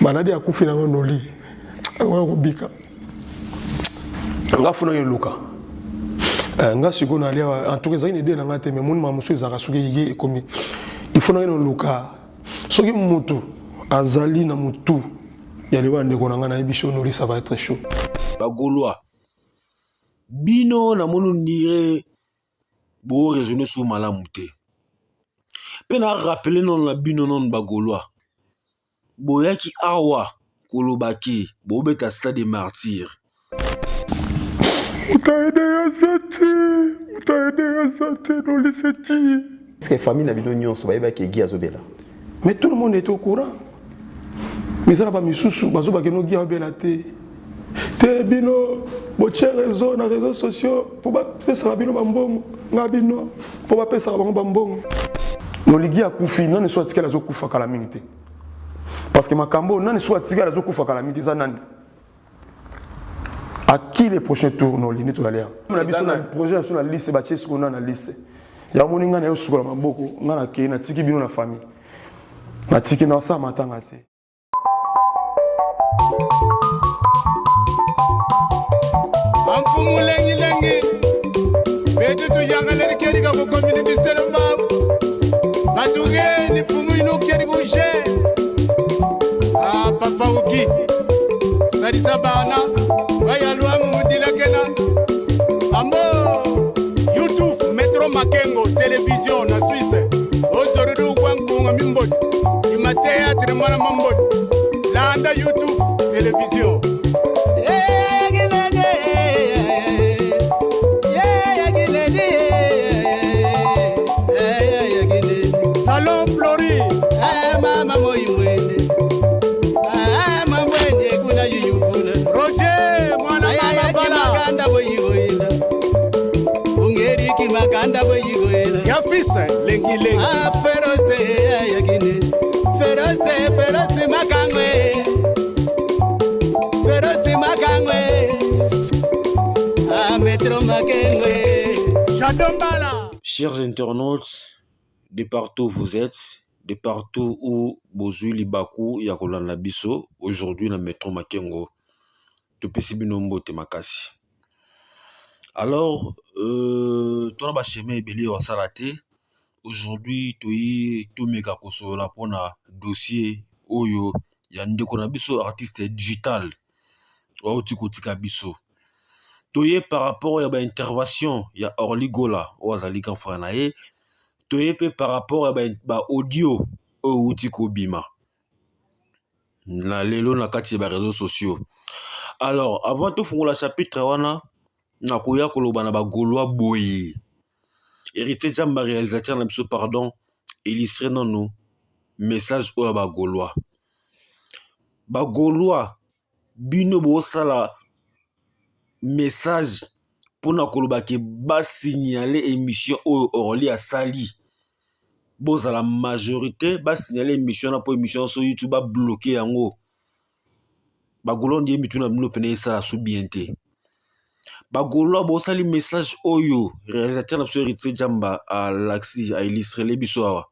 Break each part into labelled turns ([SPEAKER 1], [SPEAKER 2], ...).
[SPEAKER 1] Maladi akufi nango noli akoya kobika nga funa eluka eh, nga sikoyo nalia en tout cas ezalaki na idee na nga te mais moni makambo mosusu ezalaka soki ye ekomi il faut nakende oluka soki motu azali na motu ya liwa ya ndeko na nga nayebi so noli ça va être chaud.
[SPEAKER 2] Ba golois bino namoni ondire bo raisonner sur malamu te mpe na rappeler nono na bino nono ba golois boyaki awa koloba ke bobeta stade de martyr.
[SPEAKER 1] Moto aide aza te, moto aide aza te, nolise ti.
[SPEAKER 3] Est-ce que famille na bino nyonso bayebaki Guy azobela?
[SPEAKER 1] Mais tout le monde était au courant. Mais eza na bamisusu bazobake no Guy abela te. Te bino botie réseau na réseaux sociaux mpo bapesaka bino bambongo nga bino mpo bapesaka bango bambongo. Noligi akufi nani so atikali azokufa kala mingi te. Parce que makambo nani so atikali azokufa kala mingi te eza nani? À qui le prochain tour noli nde tozali awa na biso na projet na biso na liste batie sikoyo na na liste yango moni ngai nayo sukola maboko ngai nakei natiki bino na famille natiki na osala matanga te.
[SPEAKER 4] Amfumu lengi lengi betu tuyangaleri keri ka kukomini biselo mbau batuge ni mfumu inu keri kuje ah papa uki salisa bana bayalwa mumudilakena ambo youtube metro makengo television na suisse ozorudu kwa nkunga mimboti ima théâtre mwana mamboti landa youtube television. Salon Flori. Roger mwana mama ya fils lengi lengi.
[SPEAKER 5] Feroce, feroce makangwe. Feroce makangwe. Ah, metro makengwe.
[SPEAKER 4] Shadombala.
[SPEAKER 2] Chers internautes, de partout où vous êtes, de partout où bozwi libaku ya kolanda biso aujourd'hui na Metro Makengo, topesi bino mbote makasi. Alors, tona ba chemin ebele ya kosala te. Aujourd'hui toyi tomeka kosolola mpona dossier oyo ya ndeko na biso artiste digital auti kotika biso. Toye par rapport ya ba intervention ya Orly Gola oyo azali grand frère na ye. Toye pe par rapport ya ba audio oyo euti kobima na lelo na kati ya ba réseaux sociaux. Alors avant tofungola chapitre wana, nakoya koloba na ba Gaulois boye. Héritier Jamba réalisateur na biso pardon, illustre nanu message oyo ya ba Gaulois. Ba Gaulois bino bosala message mpona koloba ke basignale émission oyo Orly asali. Bozala majorité basignale émission na po émission so YouTube ba bloquer yango. Ba Gaulois ndiye mituna bino pene esala su bien te. Ba Gaulois bosali message oyo réalisateur na biso Héritier Jamba alaxi a illustré le biso awa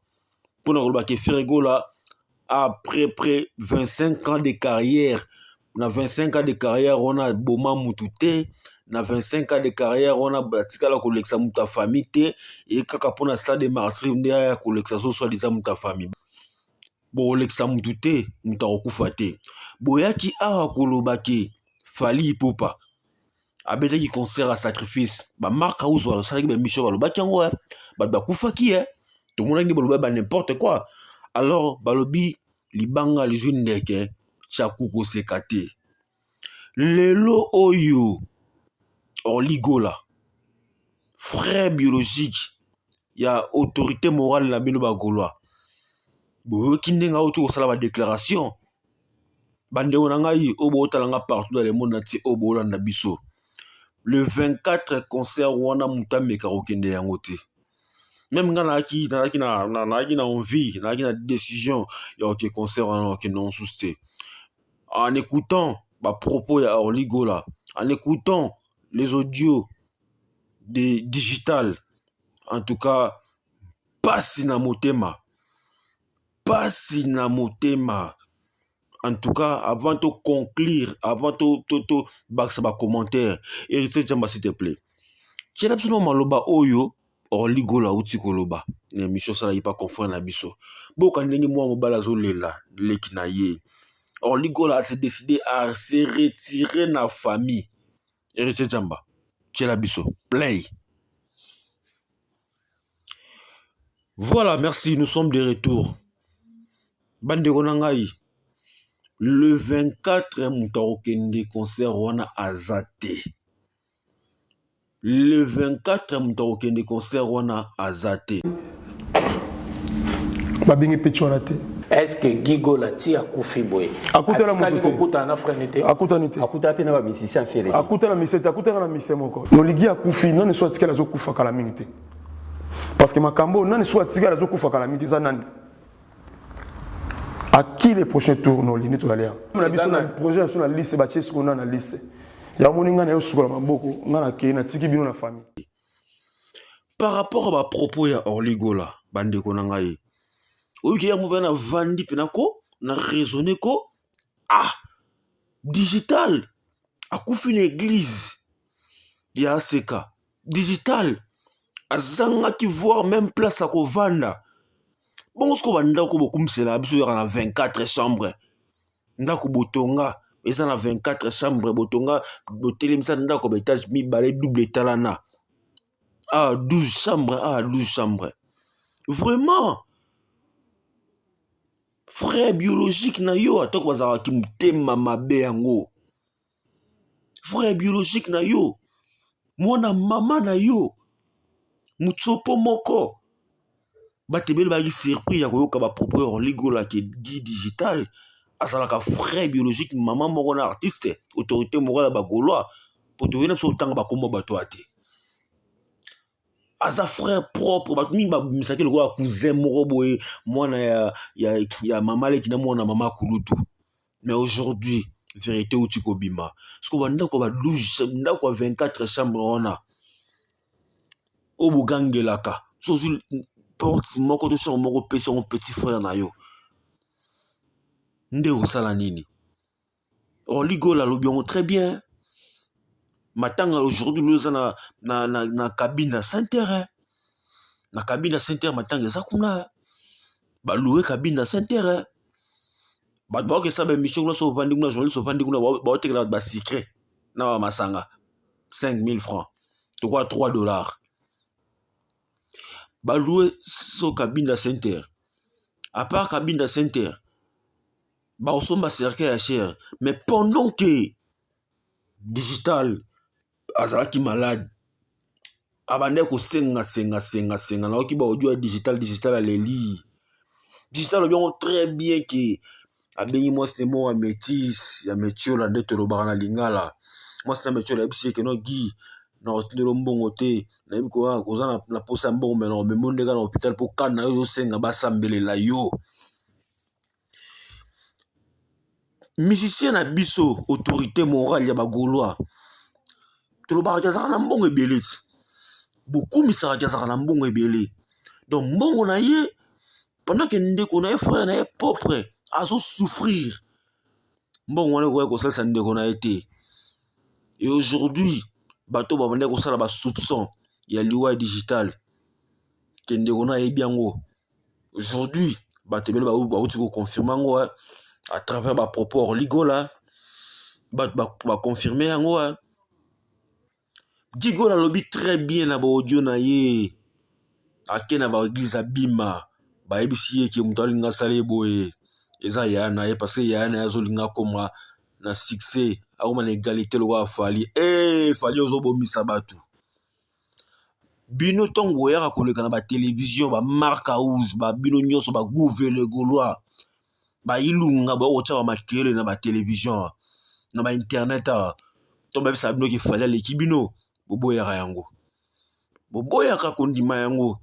[SPEAKER 2] mpona koloba ke Ferre Gola après près 25 ans de carrière, na 25 ans de carrière wana boma mutu te, na 25 ans de carrière wana batikala kolekisa mutu ya famille te, e kaka mpona stade de martyr nde aya kolekisa so soi-disant mutu ya famille. Bokolekisa mutu te, mutu akokufa te. Boyaki awa koloba ke Fally Ipupa abetaki concert ya sacrifice, ba Marc House basalaki ba émission balobaki yango, bato bakufaki, tomonaki nde baloba ba n'importe quoi. Alors balobi libanga lizwi ndeke tyaku koseka te. Lelo oyo Orly Gola frère biologique ya autorité morale na bino ba Gaulois, boyoki ndenge auti kosala ba déclaration. Bandeko na ngai oyo bootala nga partout dans le monde entier oyo boolanda biso, le 24 concert wana moto ameka kokende yango te. Même nga nazalaki na envie, nazalaki na décision ya koke concert wana, kokende yango susu te. En écoutant ba propos ya Orly Gola, en écoutant les audios de digital, en tout cas pasi na motema, pasi na motema. En tout cas, avant de conclure, avant de to, to, bakisa ba commentaire, Héritier Djamba, s'il te plaît. Tiela biso na maloba oyo Orly Gola auti koloba na émission asalaki pa confrère na biso. Boyoka ndenge mwa mobali azolela leki na ye. Orly Gola s'est décidé à se retirer na famille. Héritier Djamba, tiela biso play. Voilà, merci, nous sommes de retour. Bandeko na ngai, le 24 moto akokende concert wana aza te. Le 24 moto akokende concert wana aza te.
[SPEAKER 1] Babengi petit wana te.
[SPEAKER 6] Est-ce que Guy Gola ti akufi boye?
[SPEAKER 1] Akutana moto te.
[SPEAKER 6] Kokutana na frère te.
[SPEAKER 1] Akutani te.
[SPEAKER 3] Akutana pe na ba musiciens Ferre.
[SPEAKER 1] Akutana musicien te, akutana na musicien moko. Noligi akufi, nani so atikala azokufa kala mingi te. Parce que makambo nani so atikala azokufa kala mingi te eza nani? À qui le prochain tour noli nde tozali awa? Na biso na projet na biso na liste batie sikoyo na liste. Ya moni ngai na yo sukola maboko, ngai na kei natiki bino na famille.
[SPEAKER 2] Par rapport à ba propos ya Orly Gola, bandeko na ngai, oyoki yango mpe na vandi mpe nako na raisonner ko ah digital akufi na église ya ACK digital azangaki voir même place ya kovanda. Bongo sikoyo bandako bokumisela biso yaka na 24 chambre, ndako botonga eza na 24 chambre, botonga botelemisa ndako ba étage mibale double etalana ah 12 chambre, ah 12 chambre. Vraiment frère biologique na yo atako bazalaka motema mabe yango, frère biologique na yo, mwana mama na yo, mutsopo moko. Bato ebele bazalaki surpris ya koyoka ba propos ya Orly Gola ke Guy Digital azalaka frère biologique mama moko na artiste autorité morale ya ba Gaulois, po toyei na biso kotanga bakombo bato ya te. Aza frère propre, bato mingi babimisaki lokola cousin moko boye, mwana ya mama leki na mwana mama kulutu. Mais aujourd'hui vérité outi kobima. Siko ba ndako ba 12, ndako ya 24 chambre wana oyo bogangelaka, so ozwi porte moko to chambre moko opesi yango petit frère na yo, nde osala nini? Orly Gola alobi yango très bien. Matanga aujourd'hui lelo eza na cabine ya Saint-Terre. Na cabine ya Saint-Terre matanga eza kuna. Ba louer cabine ya Saint-Terre. Bato baokesa ba émission kuna, so ovandi kuna, journaliste ovandi kuna, baotekela bato ba secret na ba masanga 5000 francs tokoa $3. Ba louer so cabine ya Saint-Terre. À part cabine ya Saint-Terre, baosomba cercueil ya cher, mais pendant que digital azalaki malade, abandaki kosenga senga senga senga, nayoki ba audio ya digital, digital aleli. Digital alobi yango très bien ke abengi mwasi ne moko ya métis ya metiola nde tolobaka na lingala. Mwasi na metiola ayebisi ye ke no Guy, na otindelo mbongo te, nayebi koya koza na posa ya mbongo, mais na omemo ndeka na hôpital po kana yo ozosenga basambelela yo. Musicien na biso autorité morale ya ba Gaulois, tolobaka azalaka na mbongo ebele ti, bokumisaka azalaka na mbongo ebele. Donc mbongo na ye pendant que ndeko na ye frère na ye propre azo souffrir, mbongo wana ekoki kosalisa ndeko na ye te. Et aujourd'hui bato babandaki kosala ba soupçon ya liwa digital ke ndeko na yebi yango. Aujourd'hui bato ebele bauti koconfirme yango à travers ba propos Orly Gola, bato baconfirme yango. Guy Gola alobi très bien na ba audio na ye, ake na ba église abima, bayebisi ye ke moto alinga asala ye boye eza yaya na ye, parce que yaya na ye azolinga akoma na succès, akoma na égalité lokola Fally. Fally ozobomisa bato. Bino ntongo boyaka koleka na ba télévision, ba Mark House, ba bino nyonso ba Gouve le Gaulois, ba Ilunga, ba kotia ba makele na ba télévision, na ba internet awa. To bayebisaka bino ke Fally aleki bino, boboyaka yango. Boboyaka kondima yango.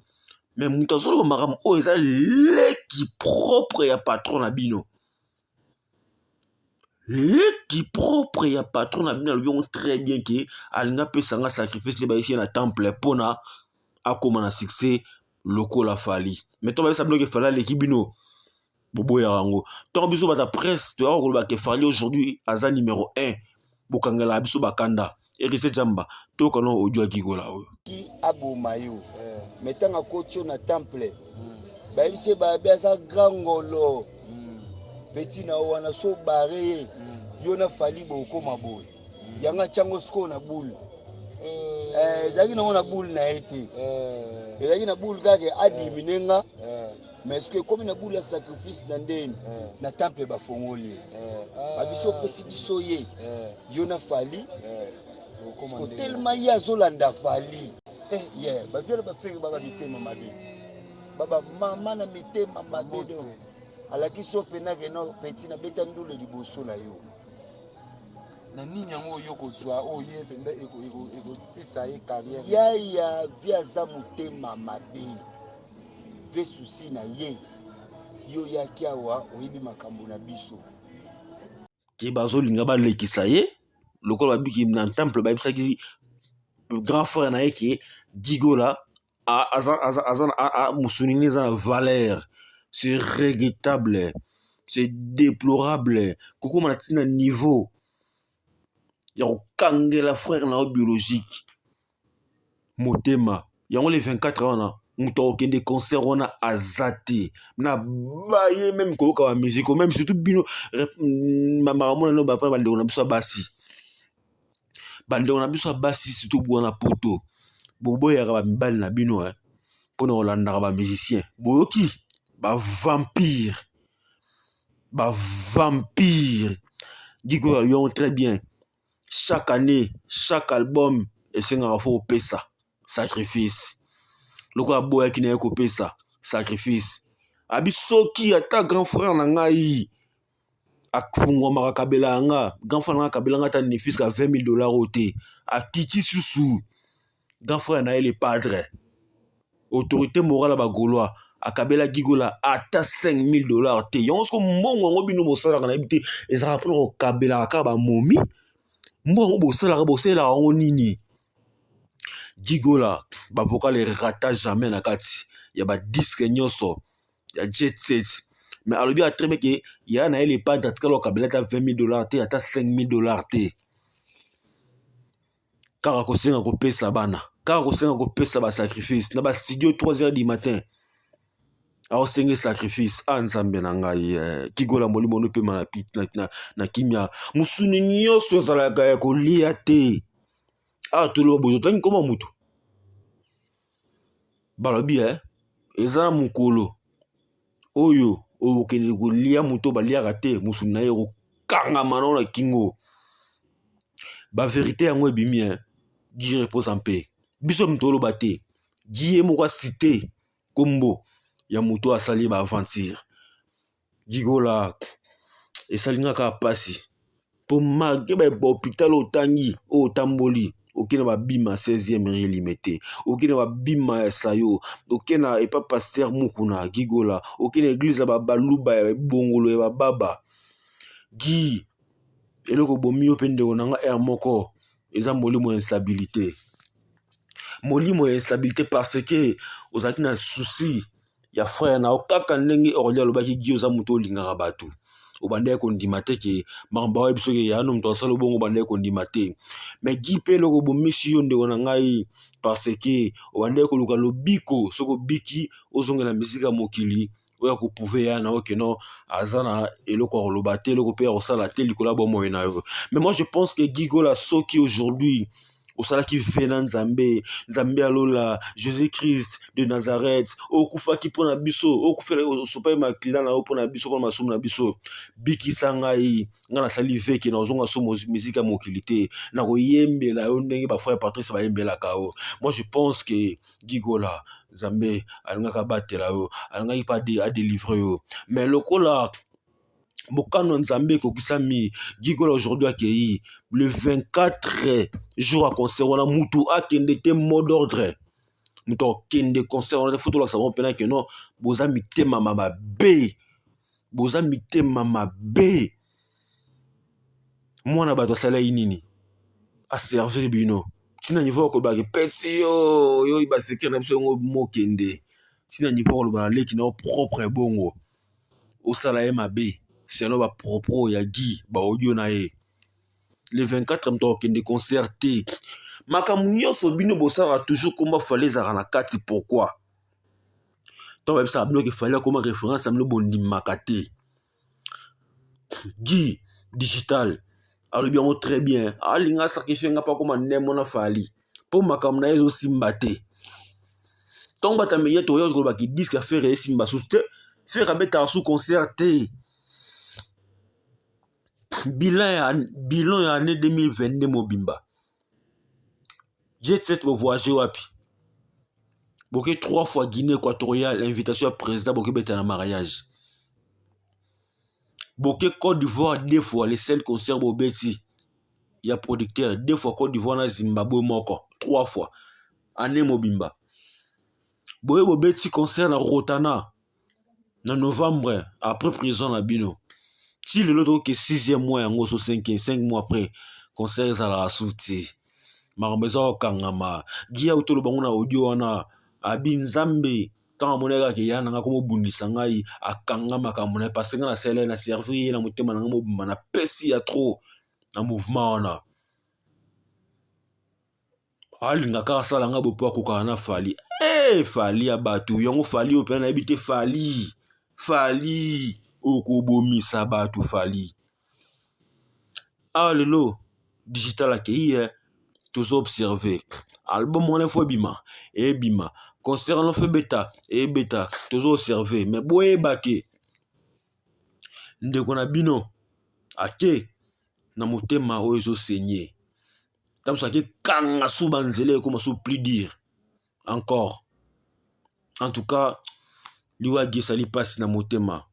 [SPEAKER 2] Mais moto azoloba makambo oyo eza leki propre ya patron na bino. Leki propre ya patron na bino alobi yango très bien ke alingi apesa nga sacrifice nde bayesi ye na temple mpona akóma na succès lokola Fally. Mais to bayebisa bino ke Fally aleki bino, Boboyaka yango. Ntango biso bata presse toyaka koloba ke Fally aujourd'hui aza numéro 1, bokangelaka biso bakanda. Héritier Jamba, toyoka no audio ya Gigola oyo.
[SPEAKER 7] Ki aboma yo mais ntango akoti yo na temple bayebisi ye bayabi aza grand ngolo petit na yo wana so bare ye yo na Fally bokoma boye yango atyango sikoyo na boule. Ezalaki nango na boule na ye te, ezalaki na boule kaka adimine nga, mais soki ekomi na boule ya sacrifice na ndeni na temple bafongoli ye babiso opesi biso ye yo na Fally siko tellement ye azolanda Fally. Yeah, baviole bafeke baba mitema mabe, baba mama na mitema mabe. Donc alakisi yo mpena ke no petit nabeta ndule liboso na yo.
[SPEAKER 4] Na nini yango oyo kozwa oyo ye mpenza ekosisa ye carrière?
[SPEAKER 7] Yaya vi aza motema mabe ve susi na ye. Yo oyaki awa, oyebi makambo na biso.
[SPEAKER 2] Ke bazolinga balekisa ye lokola babiki na temple, bayebisaki grand frère na ye ke Gigola aza, aza, aza, mosuni nde eza na valeur. C'est regrettable, c'est déplorable kokóma na ntina niveau ya kokangela frère na yo biologique motema. Yango le 24 wana, moto akokende concert wana aza te na baye même koyoka bamusique, même surtout bino makambo na bapana. Bandeko na biso ya basi, bandeko na biso ya basi, surtout bwana poto, boboyaka bamibali na bino mpona kolandaka bamusicien. Boyoki bavampire, bavampire. Diko yango très bien. Chaque année, chaque album esengaka fo kopesa sacrifice. Lokola aboyaki na ye kopesa sacrifice, abi soki ata grand frère na ngai afungwamaka, kabela yanga grand frère na ngai, akabela ngai ata ne fût-ce que 20 000 $ oyo te. Akiti susu grand frère na ye, le padre, autorité morale ya bagaulois, akabela Gigola ata 5000 $ te. Yango soko mbongo yango bino bosalaka, nayebi te, ezalaka mpona kokabelaka kaka bamomi. Mbongo yango bosalaka, bosalelaka yango nini? Gigola bavocal erata jamais na kati ya badisque nyonso ya Jet Set, mais alobi a très bien ke ya na ye le padre atikala kokabela ata 20 000 $ te, ata 5000 $ te. Kaka kosenga kopesa bana, kaka kosenga kopesa basacrifice na bastudio 3 heures du matin, aosenge sacrifice. A Nzambe na ngai, Kigola, molimo no epema na kimia. Mosuni nyonso ezalaka ya kolia te. Awa toloba boye, totangi nkoma motu balobi eza na mokolo oyo okende kolia moto baliaka te, mosuni na ye ekokangama nao na kingo. Bavérité yango ebimi. Guy repose en paix. Biso moto oloba te, Guy ye moko acité nkombo ya moto asali baaventure. Gigola, esali nga kaka mpasi mpo malgré bahôpital oyo otangi, oyo otamboli, oke na babima 16e rue Limete, oke na babima ya sayo, oke na epa pasteur Mukuna, Gigola, oke na église ya baluba ya ebongolo ya bababa. Gi, eloko ebomi yo mpe ndeko na nga aire moko eza molimo ya instabilité, molimo ya instabilité, parce que ozalaki na souci ya frère na yo. Kaka ndenge Orli alobaki, Gi oza moto olingaka bato, obandaki kondima te ke makambo aoyebi soki ya no moto asala bongo, obandaki kondima te. Mais Gi mpe eloko obomisi yo, ndeko na ngai, parce que obandaki koluka lobiko. Soki obiki, ozongela misika ya mokili oyo akoprouver ya na yo ke non, aza na eloko ya koloba te, eloko mpe ya kosala te likolo ya bomoi na yo. Mais moi je pense que Gigola, soki aujourd'hui osalaki vœu na Nzambe, Nzambe alola, Jésus Christ de Nazareth, okufaki mpo na biso, okufela, osopaki makila na yo mpo na biso, mpo na masumu na biso, bikisa ngai. Ngai nasali vœu ke nazonga so miziki ya mokili te, nakoyembela yo ndenge bafrère Patrice bayembelaka yo. Moi je pense que Gigola, Nzambe alingaki abatela yo, alingaki mpe adélivre yo, mais lokola mokano ya Nzambe ekokisami, Gigola aujourd'hui akei. Le 24, jour ya concert wana, mutu akende te, mot d'ordre, moto akende concert wana te. Fo tolakisa bango mpena ke non, boza mitema mabe, boza mitema mabe. Mwana bato asalaki nini? Aservir bino ntina niveau ya kolobaka peti yo yo basekre na biso yango mokende, ntina niveau ya koloba na leki na yo propre bongo. osala ye mabe selon ba propos ya Guy ba audio na ye le 24 moto akokende concert te makambo nyonso bino bosalaka toujours komba Fally ezalaka na kati pourquoi ntango bayebisaka bino ke Fally akoma référence ya bino bondimaka te Guy digital alobi yango très bien alinga asakrifie nga mpo akoma ndembo na Fally mpo makambo na ye ezosimba te ntango bato ya media toya koloba ki disque ya Ferre esimba susu te Ferre abetaka su concert te bilan ya bilan ya année 2022 mobimba jet set bovoyage wapi boke trois fois Guinée équatoriale invitation ya président bokebeta na mariage boke Côte d'Ivoire deux fois le seul concert bobeti ya producteur deux fois Côte d'Ivoire na Zimbabwe moko trois fois année mobimba boye bobeti concert na Rotana na novembre après prison na bino ti lelo tokoke sixième mois yango so cinquième cinq mois après concert ezalaka su te makambo eza kokangama gia utoloba ngo na audio wana abi nzambe ntango amonaki kaka eya na ngai komobundisa ngai akanga makambo na ye parce ngai nasala ye na servir ye na motema na ngai mobimba napesi ya trop na mouvement wana alinga kaka asala ngai boye mpo akokaka na Fally e Fally ya bato yango Fally oyo mpena nayebi te Fally Fally okobomisa bato Fally awa lelo digital akei ye tozo observe album wana fo ebima ebima concert wana fo ebeta ebeta tozo observe me boyeba ke ndeko na bino ake na motema oyo ezosenye ntango ake kanga su banzela ekoma su plus dire encore en tout cas liwa esali mpasi na motema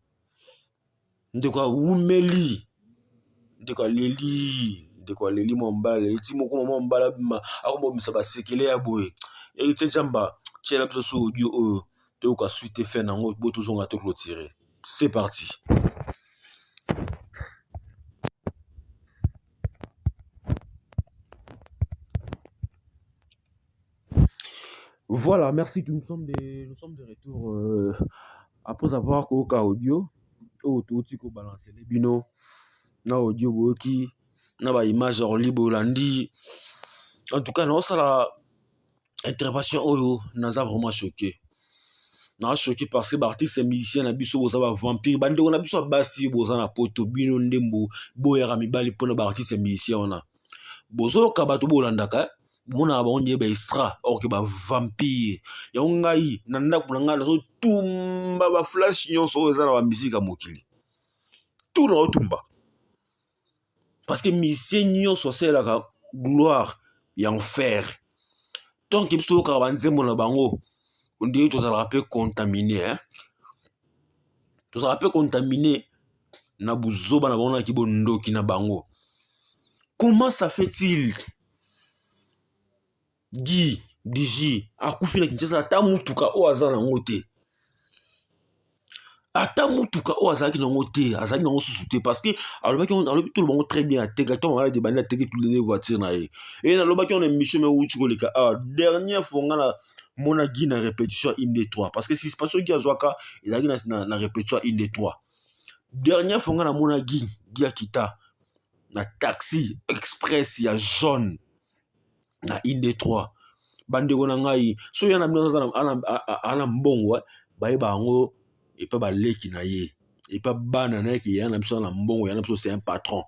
[SPEAKER 2] ndeko awumeli ndeko aleli ndeko aleli mwa mobali aleli ti moko mwa mobali abima akomobimisa basekele ya boye Héritier Jamba tiela biso so audio oyo toyoka suite fin nango bo tozonga to clôturer c'est parti. Voilà, merci. Nous sommes de retour après avoir koyoka audio oyo touti kobalancele bino na audio boyoki na baimage ya Orly bolandi. En tout cas, naosala intervention oyo naza vraiment choqué. Naza choqué parce que baartiste musicien na biso boza bavampire bandeko na biso ya basi boza na poto bino ndembo boyaka mibali mpona baartiste musicien wana bozoyoka bato bolandaka monaka bango nde ba extra or que bavampire yango ngai na ndako na ngai nazotumba baflash nyonso oyo eza na bamisike ya mokili tout naotumba parce que musicien nyonso asalelaka gloire ya enfer tant que biso oyokaka banzembo na bango ondire tozalaka mpe contaminé hein? Tozalaka mpe contaminé na buzoba na bango na kibondoki na bango. Comment ça fait-il Guy Digi akufi na Kinshasa ata mutuka oyo aza nango te ata mutuka oyo azalaki nango te azalaki nango susu te parce que alobaki alobi toloba bango très bien ateka to malade ebandi ateki tous les voitures na ye e nalobaki wana émission me wuti koleka awa dernière fois nga na mona Guy na répétition ya inde 3 parce que suspension Guy azwaka ezalaki na répétition ya inde 3 dernière fois nga namona Guy Guy akita na taxi express ya jaune na inde 3 bandeko na ngai soki ya na bino ana mbongo bayeba yango epa baleki na ye epa bana na ye ke ya na biso na mbongo ya na biso c'est un patron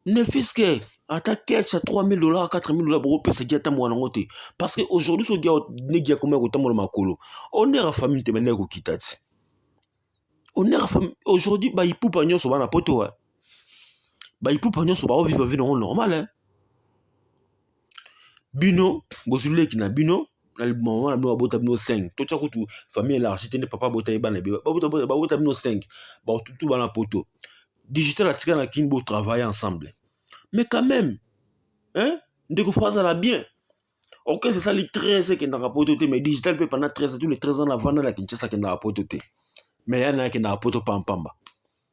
[SPEAKER 2] ne fût-ce que ata ketch ya 3000 dollars, 4000 dollars bokopesa Guy ata mwana yango te parce que aujourd'hui soki nde Guy akomi kotambola makolo honneur ya famille te bande kokita ti honneur ya famille aujourd'hui baipupa nyonso bana poto baipupa nyonso baovivre vie nango normal hein? Bino bozwi leki na bino na mama na bino babota bino 5 totya kutu famille élargie te nde papa abota ye bana ebele babota bino 5 batutu bana poto digital atika na kini botravailler ensemble mais quand même hein? Ndeko fo azala bien orchestre esali 13 ekendaka poto te mais digital mpe pendant 13 tous les 13 ans navanda na Kinshasa akendaka poto te mais ya na akendaka poto pampamba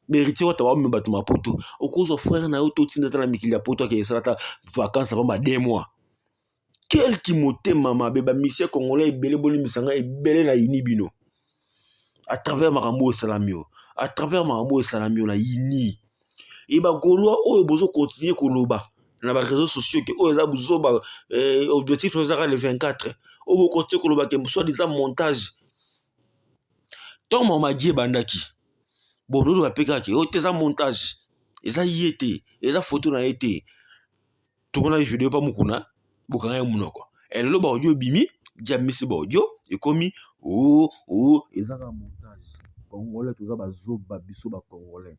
[SPEAKER 2] Héritier wata baomema bato mapoto okozwa frère na yo to otinda ata na mikili ya poto akende esala ata vacance pamba 2 mois quelque motema mabe bamusicien congolais ebele bolimbisa ngai ebele na yini bino. À travers makambo oyo esalami oyo, à travers makambo oyo esalami oyo, nayini e bagaulois oyo bozo continuer koloba na ba réseaux sociaux ke oyo eza buzoba, objectif ezaka le 24, oyo bocontinue koloba ke soit disant montage. Ntango mama Guy ebandaki, bon, lolo bape kaka ke oyo te eza montage, eza ye te, eza photo na ye te. Tomonaki video pa Mukuna, bokanga ye monoko. Elelo ba audio ebimi, diamisi ba audio ekomi o o eza kaka montage. Congolais toza bazoba, biso ba Congolais.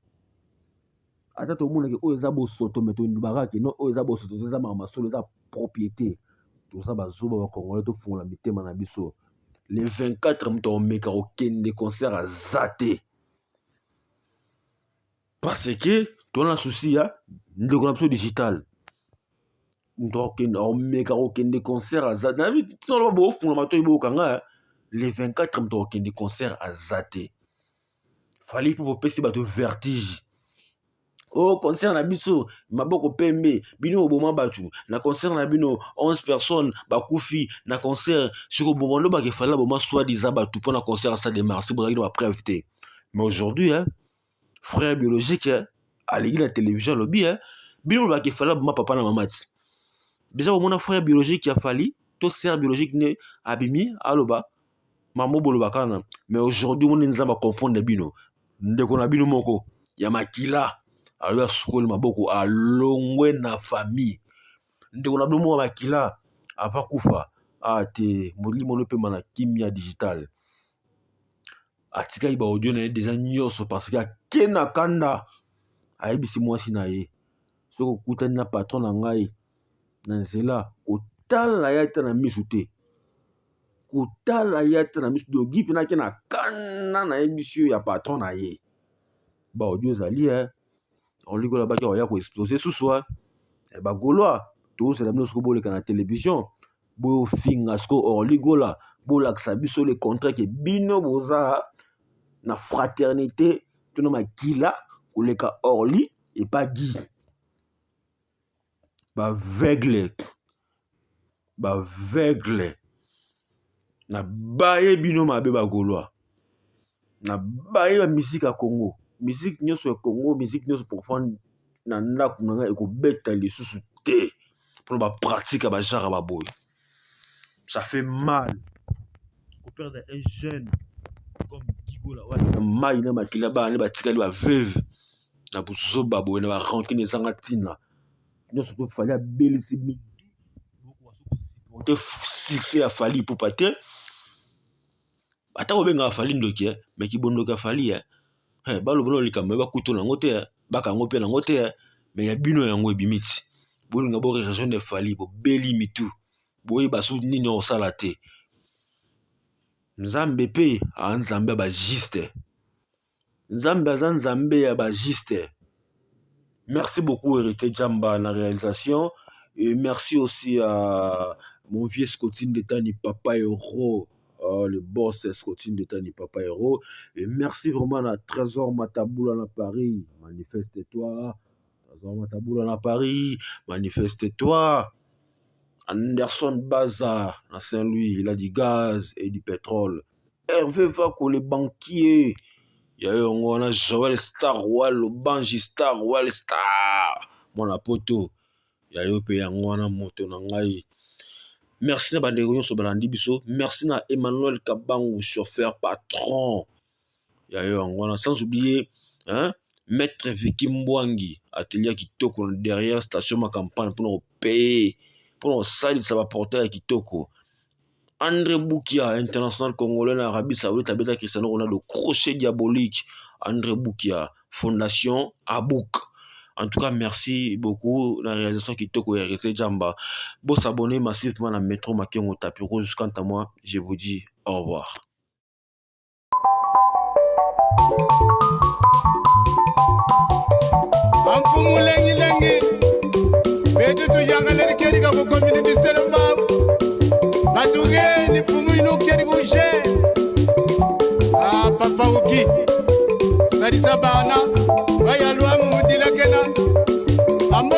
[SPEAKER 2] Ata tomonaki oyo eza bosoto, me tolobaka ke non, oyo eza bosoto, eza makambo solo, eza propriété. Toza bazoba ba Congolais, tofungola mitema na biso. Le 24, moto akomeka kokende concert aza te, parce que toza na souci ya ndeko na biso digital. Moto akokende, akomeka kokende concert aza. Nayebi ntina loba, bofungola matoi, boyokanga: le 24, moto akokende concert aza te. Fally mpo bopesi bato vertige o concert na biso, maboko pembe. Bino oboma bato na concert na bino, 11 personnes bakufi na concert. Soki oboma, lobaka Fally aboma soi-disant bato mpona concert ya Stade des Martyrs, bozalaki na bapreuve te. Mais aujourd'hui, hein, frère biologique, hein, alingi na télévision, alobi, hein, bino olobaka Fally aboma papa na mama ti déjà bomona frère biologique ya Fally to sœur biologique ne abimi aloba mamo bolobaka wana. Mais aujourd'hui, omoni Nzambe aconfondre bino. Ndeko na bino moko ya makila alobi asukoli maboko, alongwe na famille. Ndeko na bino moko ya makila ava kufa a te, molimo no epema na kimia. Digital atikaki baaudio na ye deja nyonso, parce que ake na kanda, ayebisi mwasi na ye: soki okutani na patron na ngai na nzela, kotala ye ata na misu te, kotala ye ata na misu. Donc Guy mpena ake na kanda, nayebisi yo, ya patron na ye. Baaudio ezali e olikola baki oya koexploser susu. Bagaulois, tozela bino soki boleka na télévision, bofinga siko Orly Gola, bolakisa biso le contraire ke bino boza na fraternité to na makila koleka Orly epa Guy. Baaveugle, baaveugle, na baye bino mabe. Bagaulois, na baye bamusique ya Congo, musique nyonso ya Congo, musique nyonso profane na ndako na ngai ekobeta lisusu te mpona bapratique ya bagenre baboye. Ça fait mal koperdre un jeune comme Guy Gola wana, mai na makila, bana nde batikali baveuve na buzoba boye, na barancune ezanga ntina nyonso. To Fally abelisi bino, te succès ya Fally Ipupa te. Ata kobengaka Fally ndoki, me kibondoki ya Fally, baloba na likambo bakutola yango te, bakango mpe nango te. Me ya bino yango ebimi ti bolinga borejoindre Fally, bobeli mitu, boyeba su nini osala te. Nzambe mpe aa Nzambe ya bajuste, Nzambe aza Nzambe ya bajuste. Merci beaucoup Hérité Djamba na réalisation, et merci aussi à mon vieux Scotine Detani, papa héros. Oh, le boss Scotine Detani, papa héros. Et merci vraiment à Trésor Mataboula na Paris. Manifeste-toi, Trésor Mataboula na Paris, manifeste-toi. Anderson Baza na Saint-Louis, il a du gaz et du pétrole. Hervé Vako, le banquier, ya yo yango wana. Joel Star Royal Lobangi, Star Royal Star, mwana poto, ya yo mpe yango wana, moto na ngai. Merci na bandeko nyonso balandi biso. Merci na Emmanuel Kabangu, chauffeur patron, ya yo yango wana. Sans oublier, hein, maître Viki Mbwangi, atelier ya kitoko derrière station Macampagne, mpona kopaye, mpona kosalisa baportail ya kitoko. André Boukia, international congolais na Arabie Saoudite, abeta Cristiano Ronaldo crochet diabolique. André Boukia, Fondation Abouk. En tout cas, merci beaucoup. La réalisation kitoko ya Rete Jamba. Bon, s'abonner massivement à Métro Makengo Tapis Rouge. Quant à moi, je vous dis au revoir.
[SPEAKER 4] Amfumu lengilengi betu tuyangaleri kerika ku community Selembao batugeni mfumu inu keri kushe. Ah, papa uki salisa bana bayalwamu mudilakena ambo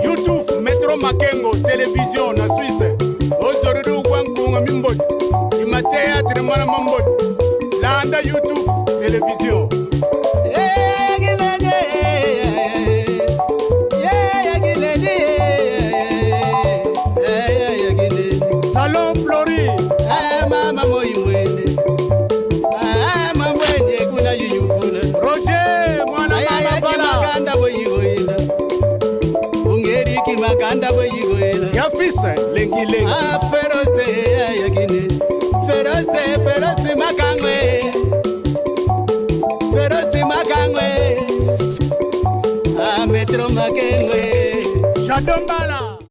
[SPEAKER 4] YouTube Metro Makengo Télévision na Suisse ozoruru gwankunga mimboti ima théâtre mwana mamboti landa. Télévision. Salon Flori. Roger mwana mama Bala. Ya fils Lengi Lengi.
[SPEAKER 5] Ah, Feroze, yakine. Feroze, Feroze makangwe. Feroze makangwe. Ah, Metro makengwe.
[SPEAKER 4] Shadombala.